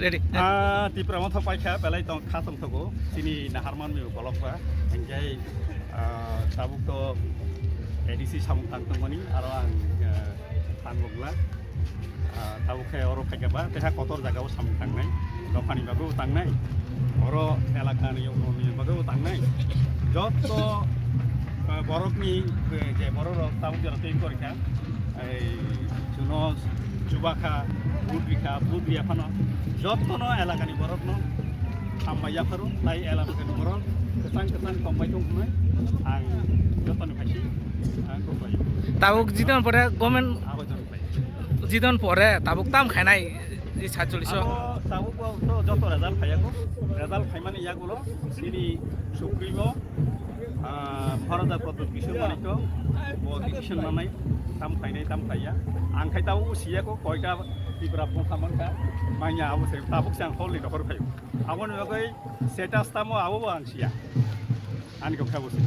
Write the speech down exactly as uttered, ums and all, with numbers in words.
Ready. Ah, Tipra Motha paikha, belai tong kha tong thogo. Chini naharman mi bolok ba. Hingke, ah, tabuk to A D C samung tang tongmani, aro ang, ah, thangbokla. Ah, tabuk khe oro phaikha ba, teha kotor jaga o samung tangnai. Dophani bagwi tangnai. Oro elaka ni, ni bagwi tangnai. Jotto, ah, borok ni, eh, je borok rok tabuk jora tei korikha. Ei, chuno chubakha, budrikha, budriya phano. Jottono elakani borokno hambai yapharo, tai elakani borok kwchang kwchang tongbai tong hwnwi ang jottoni phaisi ang kok laio. Tabuk jidon pore government Abo jon phaisi. Jidon pore tabuk tam khainai i satchollish o. Abo tabuk bo to joto result phaiyago. Result phaimani yagulo chini supremo Ah, Bharat Pradyut Kishore Manikya, bo decision nanai, tam khainai, tam khaiya. Ang khai tabuk siya ko koita Tipra phone khamang kha, manya abo se tabuk se ang hol ni dokhor khai. Abo ni bagwi status tamo abo bo ang siya. Ani kok kha bo se.